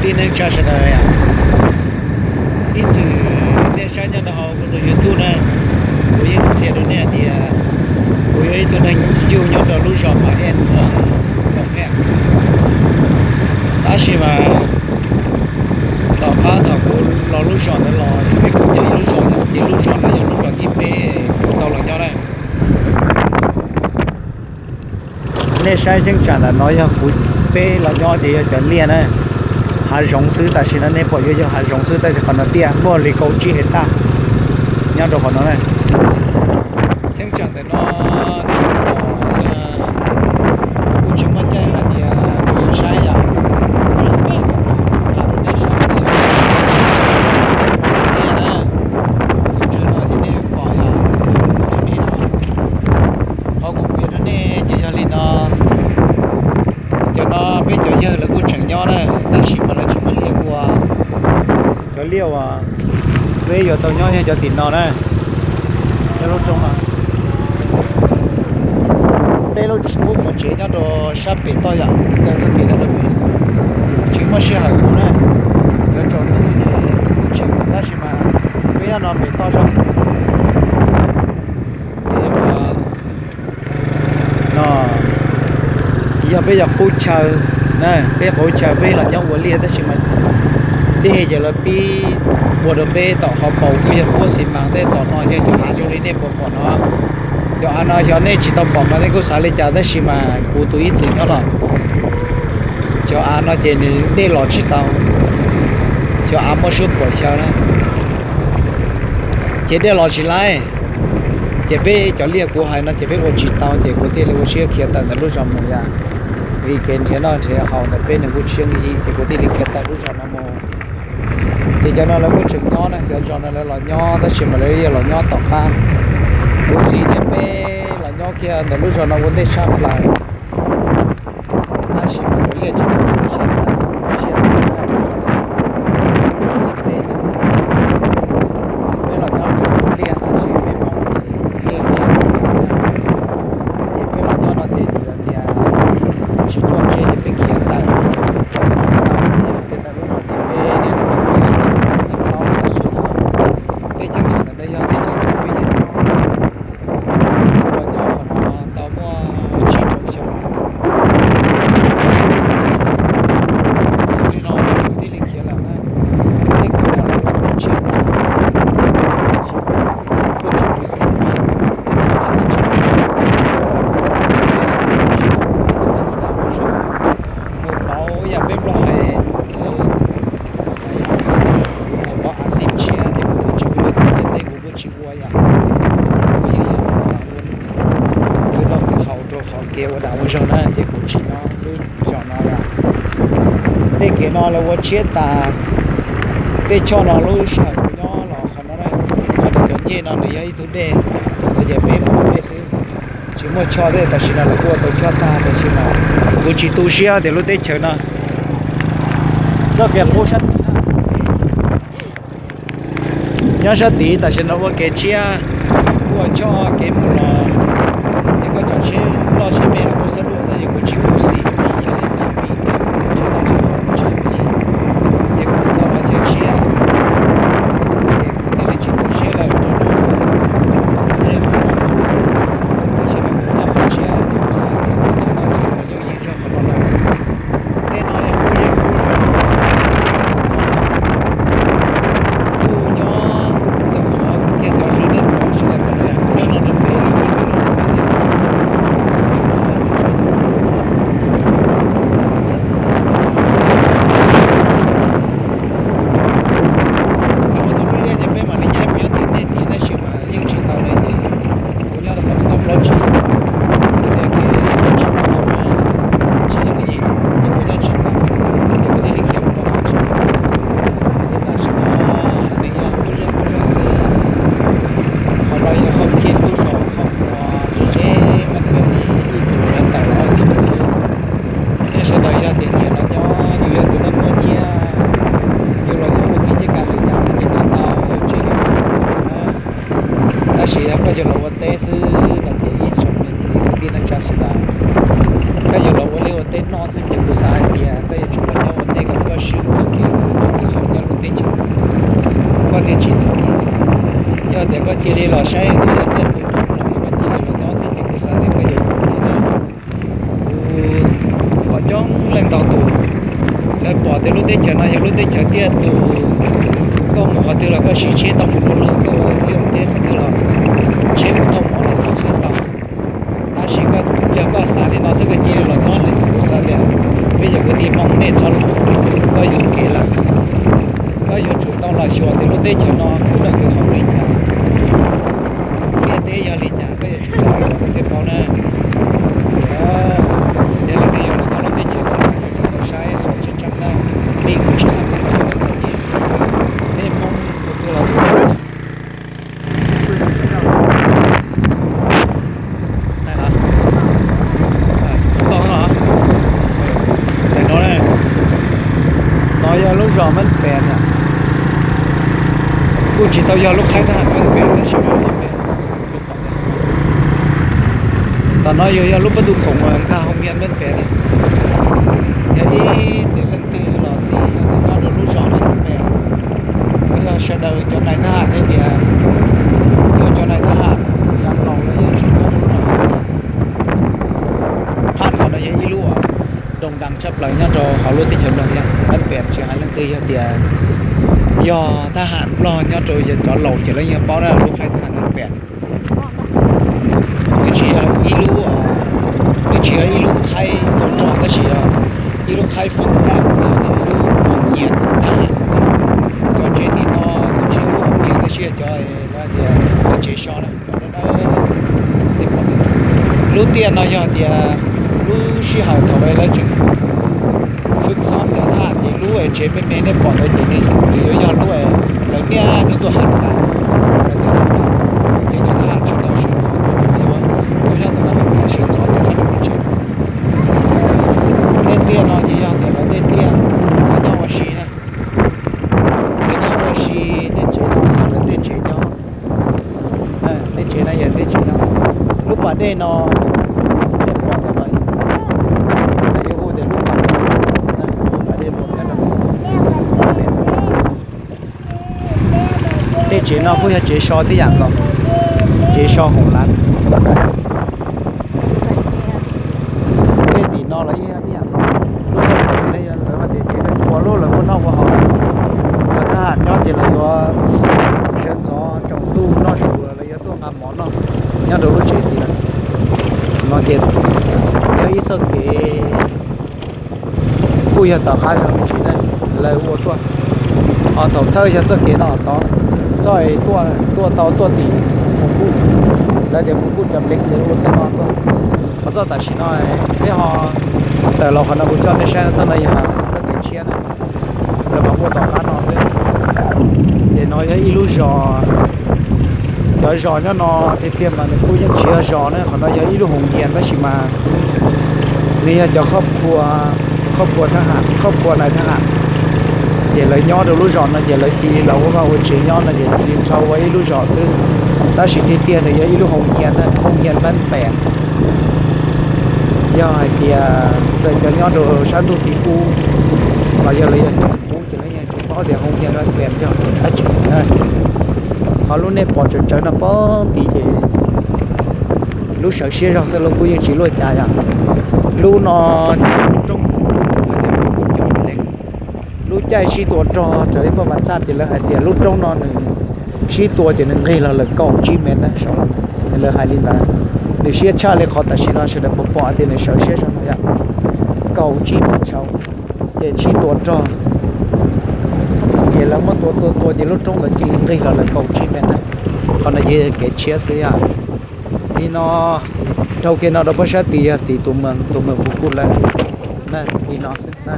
Tij neej tsa sawv daws, ib txwm nej saib nyob rau hauv kuv tus YouTube na, kuv yeej qhia rau nej hais tias kuv yog ib tug neeg yug nyob rau lub zos Mas Ej no, tab sis mas tom qab thaum kuv los lub zos ntawd los, peb kuj nyob ib lub zos, ces lub zos no yog lub zos thib peb kuv tau los nyob na. Nej saib cheeb tsam ntawm no yog kuv, peb los nyob ces yog cov liaj na, hav zoov xwb. Tam sim no nej pom yuav yog hav zoov xwb, tab sis qhov no tiaj npog li kaum tsib hais taj nyob rau qhov no na. Cheeb tsam ntawm no kuj tsis muaj caij hais tias kuv yuav saib yom. Qhov kuv piav rau nej saib tias liaj na, tus tswv no ces nej pom yom, tus me no. Qhov kuv piav rau nej ces yog li no, cov no peb cov yawg lawv kuj tseem nyob na, tab sis mas lawv tsis muaj liaj ua. Cov liaj uas peb yuav tau nyob yog cov tim no na, nyob lub roob no. Peb lub qub qhov tsev nyob rau sab pem toj yom, ntawm txoj kev ntawd rau pem, tsis muaj sij hawm mus na, yuav tsaus ntuj ces tsis mus, tab sis mas peb nyob no pem toj zog. Ces no yog peb cov qub chaw na, peb qub chaw peb los nyob ua liaj, tab sis mas dej ces lawv pib ua rau peb tom qhov paus kuj yog puab xi mas tej, tom no yog cov av zoo li nej puas pom no. Cov av no xyov nej tsis tau pom mas nej kuj xav li cas, tab sis mas kuv tus ib txwm nyob los, cov av no ces nws dej los tsis tau, cov av muaj suab puam xyaw na, ces dej los tsis laib. Ces peb cov liaj kuv hais no ces peb ua tsis tau, ces kuv thiaj li ua siab khiav tawm ntawm lub zos mus yom. Vim kev nrhiav noj nrhiav haus ntawm peb nws kuj tsis yooj yim, ces kuv thiaj li khiav tawm lub zos no mus. Ces cov no lawv kuj tseem nyob na, cov zos no lawv los nyob, tab sis mas lawv yog los nyob tom qab. Kuv txiv thiab peb los nyob kiag ntawm lub zos no ua ntej tshaj plaws. Tab sis mas cov liaj tsis tau siab xav, siab, peb los nyob rau liaj tab sis peb pom liaj, ces peb los nyob no ces txiv tias tsis ruaj ntshe ces peb khiav tawm, khiav tawm lub zos ces peb, tej cheeb tsam ntawm no yog tej cheeb tsam peb yeej nyob, los nyob qhov no tau muaj tsib rau xyoo. Li no kuv thiaj li khiav lawm na. Tej kev no lawv ua tshiab tas, tuaj tsis kwv xim, mus pauv yam peb Nplog hais, mus pauv a xib tshiab ces kuv twb tsis ua li kuv tej, kuv kuj tsis ua yom. Kuv yeej yog khwv noj khwv haus rau qhov kev ua dam ua zog na, ces kuv tsis nyob lub zos no lawm. Tej kev no lawv ua tshiab tas, tej choj no lub sij hawm kuv nyob los qhov no, qhov no cov ncej no nws yog ib tug dej, ces peb mus dej xwb, tsis muaj choj thiab. Tam sim no lawv kuj ua tau choj tag, tab sis mas kuv tsis tu siab tias lub teb chaws no, txoj kev qub sab tid na, nyob sab tid tam sim no ua kev tshiab, ua choj kev mus los, ces koj tso tsheb loj tsheb me los kuj xab luaj, tab sis kuv tsis khuv xim vim yog li cas, vim kev mus tsheb loj tsheb me kuv tsis khuv xim, ces kuv tau los chaw tshiab, ces kuv thiaj li tsis tu siab lawm. Tab sis mas kuv nyob qhov tshiab, kuv xav tias kuv tsis nyob qhov no, kuv yooj yim zog qhov no lawm. Tej no yog kuv yeej kuj kuj nyob ntawm qhov kiag cov zoo dej puas tsis tau qhov no, yog kuv nyob no rau pem lawm, kuv nyob no rau pem. Ua tus lub liaj ces peb mam li nyaib mus nyob tim tej tid, tab sis mas yeej tsis tau li ces kuv nyob rau qhov no tau plaub tsib xyoos, kuv tias kev noj qhov no tsis yooj yim, ces kuv nyob tsis tau, ces kuv thiaj li khiav mus rau qhov tshiab. Ces tam sim no nws yog lub zej lub zog xwb, qhov no yog qhov kiag lub zos qhov uas ze ze qhov twg li ib tug nyob tawm ob tug xwb. Nej sawv daws yog tias nyiam los nyob, yus yog tus neeg muaj nyiaj, yus los nyob ua kev cij kam lwm yam xwb ces nyob tau, tsis yog xwb na. Tab sis yog koj yuav los ua teb xwb no ces ib tsoom niam txiv kwv tij neej tsa sawv daws, koj yuav los ua liaj ua teb noj xwb ces kuv xav hais tias koj yuav tsum los nyob ua Ces kom koj swm txoj kev khwv noj khwv haus nyob lub teb chaws, koj thiaj tsis txom nyem. Yog tias koj cia li los saib tias yog tiaj tus rau los yog koj cia li los nyob xwb ces kuv xav tias koj yuav txom nyem na. Kuv pom coob leej ntau tus, lawv pom tias lub teb chaws no yog lub teb chaws tiaj tus, koj mus qhov twg los koj siv tsheb tau mus rau lub koj ua liaj ua teb qhov twg los tsheb mus tau mov los tau xwb tau. Tab sis koj, yog koj xav li no xwb koj cia li los nyob li kuv xav tias peb cov kwv tij Hmoob nej txhob luag, koj yuam kev lawm. Koj yuav tsum tau los xyuas tias lub teb chaws no khwv noj khwv haus li cas, ntiaj teb yog li cas koj yuav tsum tau los kom tej paub na. Yog leej twg yuav los nyob lub teb chaws no koj tsum tau saib xyuas tseeb tseeb na, vim kuv tsis xav kom koj yuav tau txom nyem. Nej Hmoob tus twg los tus twg. Tau no, no yog lub zos Mab Pem na, kuj tsis tau yog lub qhaib thab ham Mab Pem tab sis mas tom no yog, yog lub pob tw khoom nkag hoo nyiaj Mab Pem na. Yog ib txwm leej twg los xij nyob rau lub zos Mab Pem, yog sawv daws cov nais thab ham thiab tias yog cov nais thab ham yav laus lawv yeej tsis nyob rau lub zos. Phab no no yog ib lub doos das tshaj plaws nyob rau hauv lub teb chaws Nplog thiab. Mab Pem tsis hais leej twg yog tias yog thab ham Nplog nyob rau cov laus ces lawv yeej paub na lub qhaib thab ham Mab Pem. Twb tsis yog ib lub, twb tsis yog ib lub qhaib tau rog tab sis yog ib lub qhaib foom thab, ib lub hoos nyias thab ham. Cov tsev tim no twb tsis yog lub hoos nyias tab sis yog cov, cov tsev so na. Lub tiaj no yog tias lub sij hawm thaum lawv tseem fwj xob cov thab ham ces lub tsev me me nej pom ntawd ces nws yuav yog lub lawv niaj hnub tuaj ham tas, ces cov thab ham tsis tau sawv ntxov, yuav tus zab ntawm no mas sawv ntxov ces nyob rau lub tsev. Tej tiaj no ces yog tias lawv tej tiaj, lawv nyob ua si na. Lawv nyob ua si, tej tsev no yog lawv tej tsev nyob. Tej tsev no yog tej tsev nyob. Lub pas dej no, nej pom ntawm no, lawv yuav hu tias lub pas dej, lub pas dej luam nyob rau tej tsev no kuj yog tsev so tib yam nkaus, tsev so hoom lav. Tej tim no los yeej yog tib yam nkaus, lub no lawv tias tsev ua lub lawv ua noj ua haus, mas thab ham nyob ces lawv yuav sawv ntxov tsaus ntuj noj su lawv yuav tuaj nqa mov noj nyob rau lub tsev tid lawm. No ces yog ib txoj kev kuj yog tom qab zog me ntsis na, lawv ua tuaj. Ho thaum thawj yog txoj kev no tod, txoj es tuaj, tuaj tau tuaj tim Phu Kuj, lawv tias Phu Kuj cov Bleev lawv ua txoj no tuaj. Ho txoj tam sim no peb ho tawm los qhov no kuv coj nej saib txoj no yog txoj kev tshiab na, lawv mam ua tom qab no xwb. Ces no yog ib lub zos, cov zos nyob no tiag tiag mas nws kuj yeej tsis yog zos na, qhov no yog ib lub hoos yias tab sis mas nws yog cov khob khua, khob khua thab ham, khob khua nais thab ham. Ces lawv nyob rau lub zos no ces lawv cia li los ua vaj ua tsev nyob no ces cia li nrhau ua ib lub zos xwb. Tab sis tiag tiag nws yog ib lub hoos yias, hoos yias Npab Pem. Yog hais tias txawm cov nyob rau sab ntuj tim ub los yog lawv yog cov Hmoob ces lawv yeej tsis paub tias hoos yias Npab Pem yog dab tsi. Ho lub nej pom tsawv tsawv no poob tid ces lub sawv siab zog xwb los kuj yeej tsis luaj cas yom. Lub no ces lub roob, lub caij sib tua rog raws li poj mas txhaj ces lawv hais tias lub roob no nws sib tua ces nws nqig los lawm kaum tsib mev na saud. Lawv hais li ntawd, nws siab tshaj li qhov tam sim no sawv daws pom pom tias nws sawv siab zog no yom, kaum tsib mev saud. Ces sib tua rog, ces lawv muab tua tua tua ces lub roob ntawd cia li nqig los lawm kaum tsib mev na. Qhov no ces kev tshiab xwb yom. Li no, dhau kiag no rau pab sab tid yog tim tus mees, tus mees Phu Kuj lawm. Li no xwb.